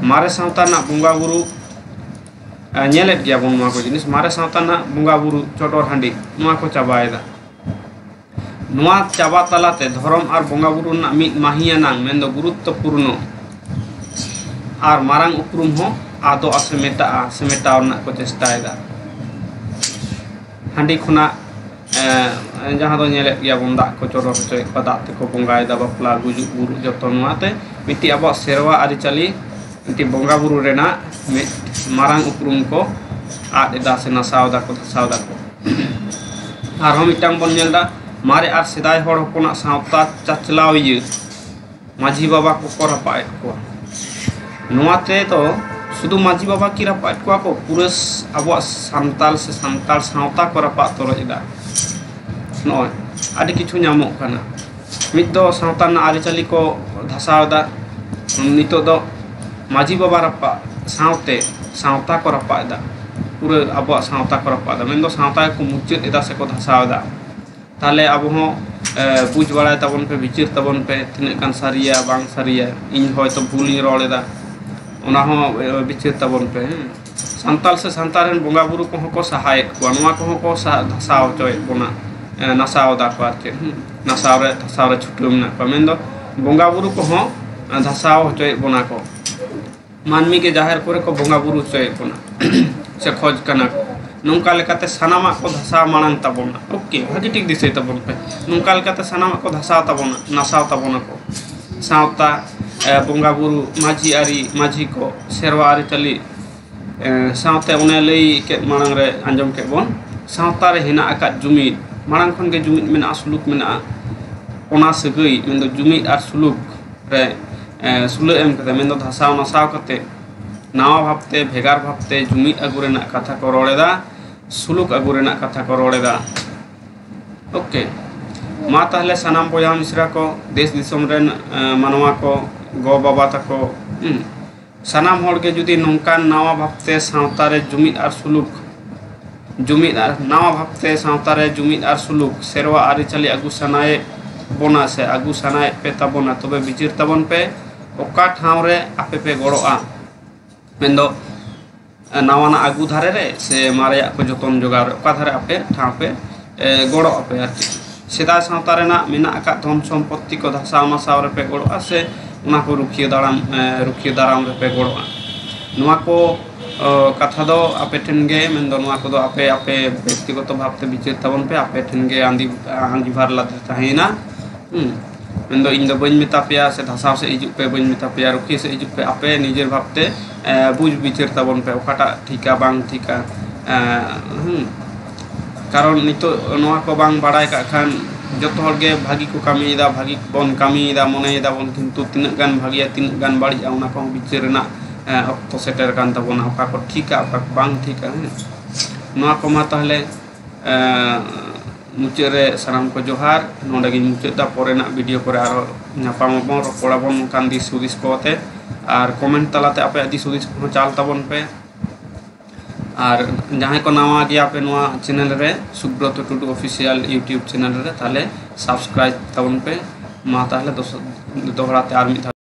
ᱢᱟᱨᱮ ᱥᱟᱶᱛᱟ ᱨᱮᱱᱟᱜ ᱵᱚᱸᱜᱟ ᱵᱩᱨᱩ, ᱟᱨ ᱧᱮᱞᱮᱫ ᱜᱮᱭᱟ ᱵᱚᱱ ᱱᱚᱣᱟ ᱠᱚ ᱡᱤᱱᱤᱥ, ᱢᱟᱨᱮ ᱥᱟᱶᱛᱟ ᱨᱮᱱᱟᱜ ᱵᱚᱸᱜᱟ ᱵᱩᱨᱩ, ᱪᱚᱰᱚᱨ ᱦᱟᱺᱰᱤ, ᱱᱚᱣᱟ ᱠᱚ ᱪᱟᱵᱟᱭᱮᱫᱟ᱾ ᱱᱚᱣᱟ ᱪᱟᱵᱟ ᱛᱟᱞᱟᱛᱮ ᱫᱷᱚᱨᱚᱢ ᱟᱨ ᱵᱚᱸᱜᱟ ᱵᱩᱨᱩ ᱨᱮᱱᱟᱜ ᱢᱤᱫ ᱢᱟᱹᱦᱤᱭᱟᱱᱟᱝ, ᱢᱮᱱᱫᱚ ᱜᱩᱨᱩᱛᱛᱚᱯᱩᱨᱱᱚ, ᱟᱨ ᱢᱟᱨᱟᱝ ᱩᱯᱨᱩᱢ ᱦᱚᱸ ᱟᱫᱚᱜᱼᱟ ᱥᱮ ᱢᱮᱴᱟᱜᱼᱟ ᱥᱮ ᱢᱮᱴᱟᱣ ᱨᱮᱱᱟᱜ ᱠᱚ ᱪᱮᱥᱴᱟᱭᱮᱫᱟ᱾ ᱦᱟᱺᱰᱤ ᱠᱷᱚᱱᱟᱜ, ᱮᱸ, ᱡᱟᱦᱟᱸ ᱫᱚ ᱧᱮᱞᱮᱫ ᱜᱮᱭᱟ ᱵᱚᱱ, ᱫᱟᱜ ᱠᱚ ᱪᱚᱰᱚᱨ ᱦᱚᱪᱚᱭᱮᱫ ᱠᱚᱣᱟ, ᱫᱟᱜ ᱛᱮᱠᱚ ᱵᱚᱸᱜᱟᱭᱮᱫᱟ, ᱵᱟᱯᱞᱟ, ᱜᱩᱡᱩᱜ, ᱵᱩᱨᱩᱜ, ᱡᱚᱛᱚ ᱱᱚᱣᱟᱛᱮ ᱢᱤᱫᱴᱤᱡ ᱟᱵᱚᱣᱟᱜ ᱥᱮᱨᱣᱟ ᱟᱹᱨᱤᱪᱟᱹᱞᱤ, ᱢᱤᱫᱴᱤᱡ ᱵᱚᱸᱜᱟ ᱵᱩᱨᱩ ᱨᱮᱱᱟᱜ ᱢᱤᱫ ᱢᱟᱨᱟᱝ ᱩᱯᱨᱩᱢ ᱠᱚ ᱟᱫ ᱮᱫᱟ ᱥᱮ ᱱᱟᱥᱟᱣ ᱫᱟᱠᱚ, ᱫᱷᱟᱥᱟᱣ ᱫᱟᱠᱚ᱾ ᱟᱨᱦᱚᱸ ᱢᱤᱫᱴᱟᱝ ᱵᱚᱱ ᱧᱮᱞ ᱮᱫᱟ, ᱢᱟᱨᱮ ᱟᱨ ᱥᱮᱫᱟᱭ ᱦᱚᱲ ᱦᱚᱯᱚᱱᱟᱜ ᱥᱟᱶᱛᱟ ᱪᱟᱪᱞᱟᱣᱤᱭᱟᱹ ᱢᱟᱹᱡᱷᱤ ᱵᱟᱵᱟ ᱠᱚᱠᱚ ᱨᱟᱯᱟᱜ ᱮᱫ ᱠᱚᱣᱟ᱾ ᱱᱚᱣᱟ ᱛᱮᱫᱚ ᱥᱩᱫᱷᱩ ᱢᱟᱹᱡᱷᱤ ᱵᱟᱵᱟ ᱠᱤ ᱨᱟᱯᱟᱜ ᱠᱚᱣᱟ ᱠᱚ, ᱯᱩᱨᱟᱹ ᱟᱵᱚᱣᱟᱜ ᱥᱟᱱᱛᱟᱞ ᱥᱮ ᱥᱟᱱᱛᱟᱲ ᱥᱟᱶᱛᱟ ᱠᱚ ᱨᱟᱯᱟᱜ ᱛᱚᱨᱚᱡ ᱮᱫᱟ᱾ ᱱᱚᱜᱼᱚᱭ ᱟᱹᱰᱤ ᱠᱤᱪᱷᱩ ᱧᱟᱢᱚᱜ ᱠᱟᱱᱟ᱾ ᱢᱤᱫ ᱫᱚ ᱥᱟᱶᱛᱟ ᱨᱮᱱᱟᱜ ᱟᱹᱨᱤᱪᱟᱹᱞᱤ ᱠᱚ ᱫᱷᱟᱥᱟᱣ ᱮᱫᱟ᱾ ᱱᱤᱛᱚᱜ ᱫᱚ ᱢᱟᱹᱡᱷᱤ ᱵᱟᱵᱟ ᱨᱟᱯᱟᱜ ᱥᱟᱶᱛᱮ ᱥᱟᱶᱛᱟ ᱠᱚ ᱨᱟᱯᱟᱜ ᱮᱫᱟ, ᱯᱩᱨᱟᱹ ᱟᱵᱚᱣᱟᱜ ᱥᱟᱶᱛᱟ ᱠᱚ ᱨᱟᱯᱟᱜ ᱮᱫᱟ, ᱢᱮᱱᱫᱚ ᱥᱟᱶᱛᱟ ᱜᱮᱠᱚ ᱢᱩᱪᱟᱹᱫ ᱮᱫᱟ ᱥᱮᱠᱚ ᱫᱷᱟᱥᱟᱣ ᱮᱫᱟ᱾ ᱛᱟᱦᱚᱞᱮ ᱟᱵᱚ ᱦᱚᱸ ᱮ, ᱵᱩᱡᱽ ᱵᱟᱲᱟᱭ ᱛᱟᱵᱚᱱ ᱯᱮ, ᱵᱤᱪᱟᱹᱨ ᱛᱟᱵᱚᱱ ᱯᱮ, ᱛᱤᱱᱟᱹᱜ ᱜᱟᱱ ᱥᱟᱹᱨᱤᱭᱟ ᱵᱟᱝ ᱥᱟᱹᱨᱤᱭᱟ᱾ ᱤᱧ ᱦᱚᱭᱛᱚ ᱵᱷᱩᱞᱤᱧ ᱨᱚᱲ ᱮᱫᱟ, ᱚᱱᱟ ᱦᱚᱸ ᱮ, ᱵᱤᱪᱟᱹᱨ ᱛᱟᱵᱚᱱ ᱯᱮ᱾ ᱦᱮᱸ, ᱥᱟᱱᱛᱟᱲ ᱥᱮ ᱥᱟᱱᱛᱟᱲ ᱨᱮᱱ ᱵᱚᱸᱜᱟ ᱵᱩᱨᱩ ᱠᱚᱦᱚᱸ ᱠᱚ ᱥᱟᱦᱟᱭᱮᱫ ᱠᱚᱣᱟ, ᱱᱚᱣᱟ ᱠᱚᱦᱚᱸ ᱠᱚ ᱥᱟ- ᱫᱷᱟᱥᱟᱣ ᱦᱚᱪᱚᱭᱮᱫ ᱵᱚᱱᱟ, ᱮ, ᱱᱟᱥᱟᱣ ᱮᱫᱟ ᱠᱚ ᱟᱨ ᱪᱮᱫ᱾ ᱦᱮᱸ, ᱱᱟᱥᱟᱣ ᱨᱮ ᱫᱷᱟᱥᱟᱣ ᱨᱮ ᱪᱷᱩᱴᱟᱹᱣ ᱢᱮᱱᱟᱜ ᱠᱚᱣᱟ, ᱢᱮᱱᱫᱚ ᱵᱚᱸᱜᱟ ᱵᱩᱨᱩ ᱠᱚᱦᱚᱸ ᱮ, ᱫᱷᱟᱥᱟᱣ ᱦᱚᱪᱚᱭᱮᱫ ᱵᱚᱱᱟ ᱠᱚ᱾ ᱢᱟᱹᱱᱢᱤ ᱜᱮ ᱡᱟᱦᱮᱨ ᱠᱚᱨᱮ ᱠᱚ ᱵᱚᱸᱜᱟ ᱵᱩᱨᱩ ᱦᱚᱪᱚᱭᱮᱫ ᱵᱚᱱᱟ ᱥᱮ ᱠᱷᱚᱡᱽ ᱠᱟᱱᱟ ᱠᱚ᱾ ᱱᱚᱝᱠᱟ ᱞᱮᱠᱟᱛᱮ ᱥᱟᱱᱟᱢᱟᱜ ᱠᱚ ᱫᱷᱟᱥᱟᱣ ᱢᱟᱲᱟᱝ ᱛᱟᱵᱚᱱᱟ᱾ ᱳᱠᱮ, ᱵᱷᱟᱹᱜᱤ ᱴᱷᱤᱠ ᱫᱤᱥᱟᱹᱭ ᱛᱟᱵᱚᱱ ᱯᱮ᱾ ᱱᱚᱝᱠᱟ ᱞᱮᱠᱟᱛᱮ ᱥᱟᱱᱟᱢᱟᱜ ᱠᱚ ᱫᱷᱟᱥᱟᱣ ᱛᱟᱵᱚᱱᱟ, ᱱᱟᱥᱟᱣ ᱛᱟᱵᱚᱱᱟ ᱠᱚ᱾ ᱥᱟᱶᱛᱟ, ᱮ, ᱵᱚᱸᱜᱟ ᱵᱩᱨᱩ, ᱢᱟᱹᱡᱷᱤ ᱟᱹᱨᱤ, ᱢᱟᱹᱡᱷᱤ ᱠᱚ, ᱥᱮᱨᱣᱟ ᱟᱹᱨᱤᱪᱟᱹᱞᱤ, ᱮ, ᱥᱟᱶᱛᱮ ᱚᱱᱮ ᱞᱟᱹᱭ ᱠᱮᱫ, ᱢᱟᱲᱟᱝ ᱨᱮ ᱟᱸᱡᱚᱢ ᱠᱮᱫ ᱵᱚᱱ, ᱥᱟᱶᱛᱟ ᱨᱮ ᱦᱮᱱᱟᱜ ᱟᱠᱟᱫ ᱡᱩᱢᱤᱫ, ᱢᱟᱲᱟᱝ ᱠᱷᱚᱱ ᱜᱮ ᱡᱩᱢᱤᱫ ᱢᱮᱱᱟᱜᱼᱟ, ᱥᱩᱞᱩᱠ ᱢᱮᱱᱟᱜᱼᱟ, ᱚᱱᱟ ᱥᱟᱹᱜᱟᱹᱭ, ᱢᱮᱱᱫᱚ ᱡᱩᱢᱤᱫ ᱟᱨ ᱥᱩᱞᱩᱠ ᱨᱮ, ᱮ, ᱥᱩᱞᱟᱹ ᱮᱢ ᱠᱟᱛᱮ, ᱢᱮᱱᱫᱚ ᱫᱷᱟᱥᱟᱣ ᱱᱟᱥᱟᱣ ᱠᱟᱛᱮ, ᱱᱟᱣᱟ ᱵᱷᱟᱵᱽᱛᱮ, ᱵᱷᱮᱜᱟᱨ ᱵᱷᱟᱵᱽᱛᱮ ᱡᱩᱢᱤᱫ ᱟᱹᱜᱩ ᱨᱮᱱᱟᱜ ᱠᱟᱛᱷᱟ ᱠᱚ ᱨᱚᱲ ᱮᱫᱟ, ᱥᱩᱞᱩᱠ ᱟᱹᱜᱩ ᱨᱮᱱᱟᱜ ᱠᱟᱛᱷᱟ ᱠᱚ ᱨᱚᱲ ᱮᱫᱟ᱾ ᱳᱠᱮ, ᱢᱟ ᱛᱟᱦᱞᱮ ᱥᱟᱱᱟᱢ ᱵᱚᱭᱦᱟ ᱢᱤᱥᱨᱟ ᱠᱚ, ᱫᱮᱥ ᱫᱤᱥᱚᱢ ᱨᱮᱱ, ᱮ, ᱢᱟᱱᱣᱟ ᱠᱚ, ᱜᱚ ᱵᱟᱵᱟ ᱛᱟᱠᱚ, ᱦᱩᱸ, ᱥᱟᱱᱟᱢ ᱦᱚᱲ ᱜᱮ ᱡᱩᱫᱤ ᱱᱚᱝᱠᱟᱱ ᱱᱟᱣᱟ ᱵᱷᱟᱵᱽᱛᱮ ᱥᱟᱶᱛᱟ ᱨᱮ ᱡᱩᱢᱤᱫ ᱟᱨ ᱥᱩᱞᱩᱠ, ᱡᱩᱢᱤᱫ ᱟᱨ ᱱᱟᱣᱟ ᱵᱷᱟᱵᱽᱛᱮ ᱥᱟᱶᱛᱟ ᱨᱮ ᱡᱩᱢᱤᱫ ᱟᱨ ᱥᱩᱞᱩᱠ, ᱥᱮᱨᱣᱟ ᱟᱹᱨᱤᱪᱟᱹᱞᱤ ᱟᱹᱜᱩ ᱥᱟᱱᱟᱭᱮᱫ ᱵᱚᱱᱟ ᱥᱮ ᱟᱹᱜᱩ ᱥᱟᱱᱟᱭᱮᱫ ᱯᱮ ᱛᱟᱵᱚᱱᱟ, ᱛᱚᱵᱮ ᱵᱤᱪᱟᱹᱨ ᱛᱟᱵᱚᱱ ᱯᱮ, ᱚᱠᱟ ᱴᱷᱟᱶ ᱨᱮ ᱟᱯᱮ ᱯᱮ ᱜᱚᱲᱚᱜᱼᱟ᱾ ᱢᱮᱱᱫᱚ, ᱮ, ᱱᱟᱣᱟᱱᱟᱜ ᱟᱹᱜᱩ ᱫᱷᱟᱨᱮ ᱨᱮ ᱥᱮ ᱢᱟᱨᱮᱭᱟᱜ ᱠᱚ ᱡᱚᱛᱚᱱ ᱡᱚᱜᱟᱣ ᱨᱮ, ᱚᱠᱟ ᱫᱷᱟᱨᱮ ᱟᱯᱮ ᱴᱷᱟᱶ ᱯᱮ, ᱮ, ᱜᱚᱲᱚᱜ ᱟᱯᱮ ᱟᱨ ᱪᱮᱫ? ᱥᱮᱫᱟᱭ ᱥᱟᱶᱛᱟ ᱨᱮᱱᱟᱜ ᱢᱮᱱᱟᱜ ᱟᱠᱟᱫ ᱫᱷᱚᱱ ᱥᱚᱢᱯᱚᱛᱛᱤ ᱠᱚ ᱫᱷᱟᱥᱟᱣ ᱱᱟᱥᱟᱣ ᱨᱮᱯᱮ ᱜᱚᱲᱚᱜᱼᱟ ᱥᱮ ᱚᱱᱟ ᱠᱚ ᱨᱩᱠᱷᱤᱭᱟᱹ ᱫᱟᱨᱟᱢ, ᱮ, ᱨᱩᱠᱷᱤᱭᱟᱹ ᱫᱟᱨᱟᱢ ᱨᱮᱯᱮ ᱜᱚᱲᱚᱜᱼᱟ? ᱱᱚᱣᱟ ᱠᱚ, ᱚ, ᱠᱟᱛᱷᱟ ᱫᱚ ᱟᱯᱮ ᱴᱷᱮᱱ ᱜᱮ, ᱢᱮᱱᱫᱚ ᱱᱚᱣᱟ ᱠᱚᱫᱚ ᱟᱯᱮ, ᱟᱯᱮ ᱵᱮᱠᱛᱤᱜᱚᱛᱚ ᱵᱷᱟᱵᱽᱛᱮ ᱵᱤᱪᱟᱹᱨ ᱛᱟᱵᱚᱱ ᱯᱮ, ᱟᱯᱮ ᱴᱷᱮᱱ ᱜᱮ ᱟᱸᱫᱤ-, ᱟᱸᱜᱤᱵᱷᱟᱨ ᱞᱟᱫᱮ ᱛᱟᱦᱮᱸᱭᱮᱱᱟ᱾ ᱦᱩᱸ᱾ ᱢᱮᱱᱫᱚ ᱤᱧ ᱫᱚ ᱵᱟᱹᱧ ᱢᱮᱛᱟ ᱯᱮᱭᱟ ᱥᱮ ᱫᱷᱟᱥᱟᱣ ᱥᱮᱫ ᱦᱤᱡᱩᱜ ᱯᱮ, ᱵᱟᱹᱧ ᱢᱮᱛᱟ ᱯᱮᱭᱟ ᱨᱩᱠᱷᱤᱭᱟᱹ ᱥᱮᱫ ᱦᱤᱡᱩᱜ ᱯᱮ, ᱟᱯᱮ ᱱᱤᱡᱮᱨ ᱵᱷᱟᱵᱽᱛᱮ, ᱮ, ᱵᱩᱡᱽ ᱵᱤᱪᱟᱹᱨ ᱛᱟᱵᱚᱱ ᱯᱮ ᱚᱠᱟᱴᱟᱜ ᱴᱷᱤᱠᱟ ᱵᱟᱝ ᱴᱷᱤᱠᱟ᱾ ᱮ, ᱦᱩᱸ᱾ ᱠᱟᱨᱚᱱ ᱱᱤᱛᱚᱜ ᱱᱚᱣᱟ ᱠᱚ ᱵᱟᱝ ᱵᱟᱲᱟᱭ ᱠᱟᱜ ᱠᱷᱟᱱ ᱡᱚᱛᱚ ᱦᱚᱲ ᱜᱮ ᱵᱷᱟᱹᱜᱤ ᱠᱚ ᱠᱟᱹᱢᱤᱭᱮᱫᱟ, ᱵᱷᱟᱹᱜᱤ ᱵᱚᱱ ᱠᱟᱹᱢᱤᱭᱮᱫᱟ, ᱢᱚᱱᱮᱭᱮᱫᱟ ᱵᱚᱱ, ᱠᱤᱱᱛᱩ ᱛᱤᱱᱟᱹᱜ ᱜᱟᱱ ᱵᱷᱟᱹᱜᱤᱭᱟ, ᱛᱤᱱᱟᱹᱜ ᱜᱟᱱ ᱵᱟᱹᱲᱤᱡᱼᱟ, ᱚᱱᱟ ᱠᱚᱦᱚᱸ ᱵᱤᱪᱟᱹᱨ ᱨᱮᱱᱟᱜ, ᱮ, ᱚᱠᱛᱚ ᱥᱮᱴᱮᱨ ᱟᱠᱟᱱ ᱛᱟᱵᱚᱱᱟ᱾ ᱚᱠᱟ ᱠᱚ ᱴᱷᱤᱠᱟ, ᱚᱠᱟ ᱠᱚ ᱵᱟᱝ ᱴᱷᱤᱠᱟ, ᱦᱮᱸ᱾ ᱱᱚᱣᱟ ᱠᱚᱢᱟ ᱛᱟᱦᱚᱞᱮ, ᱮ, ᱢᱩᱪᱟᱹᱫ ᱨᱮ ᱥᱟᱱᱟᱢ ᱠᱚ ᱡᱚᱦᱟᱨ᱾ ᱱᱚᱰᱮ ᱜᱤᱧ ᱢᱩᱪᱟᱹᱫ ᱮᱫᱟ᱾ ᱯᱚᱨᱮᱱᱟᱜ ᱵᱷᱤᱰᱤᱭᱳ ᱠᱚᱨᱮ ᱟᱨᱦᱚᱸ ᱧᱟᱯᱟᱢ ᱟᱵᱚᱱ, ᱨᱚᱯᱚᱲ ᱟᱵᱚᱱ ᱱᱚᱝᱠᱟᱱ ᱫᱤᱥ ᱦᱩᱫᱤᱥ ᱠᱚ ᱟᱛᱮ᱾ ᱟᱨ ᱠᱚᱢᱮᱱᱴ ᱛᱟᱞᱟᱛᱮ ᱟᱯᱮᱭᱟᱜ ᱫᱤᱥ ᱦᱩᱫᱤᱥ ᱠᱚᱦᱚᱸ ᱪᱟᱞ ᱛᱟᱵᱚᱱ ᱯᱮ᱾ ᱟᱨ ᱡᱟᱦᱟᱸᱭ ᱠᱚ ᱱᱟᱣᱟ ᱜᱮᱭᱟ ᱯᱮ ᱱᱚᱣᱟ ᱪᱮᱱᱮᱞ ᱨᱮ, ᱥᱩᱵᱨᱚᱛᱚ ᱴᱩᱰᱩ ᱚᱯᱷᱤᱥᱤᱭᱟᱞ ᱭᱩᱴᱤᱭᱩᱵᱽ ᱪᱮᱱᱮᱞ ᱨᱮ, ᱛᱟᱦᱚᱞᱮ ᱥᱟᱵᱥᱠᱨᱟᱭᱤᱵᱽ ᱛᱟᱵᱚᱱ ᱯᱮ᱾ ᱢᱟ ᱛᱟᱦᱚᱞᱮ ᱫᱚᱥ-, ᱫᱚᱦᱲᱟ ᱛᱮ ᱟᱨ ᱢᱤᱫ ᱫᱷᱟᱣ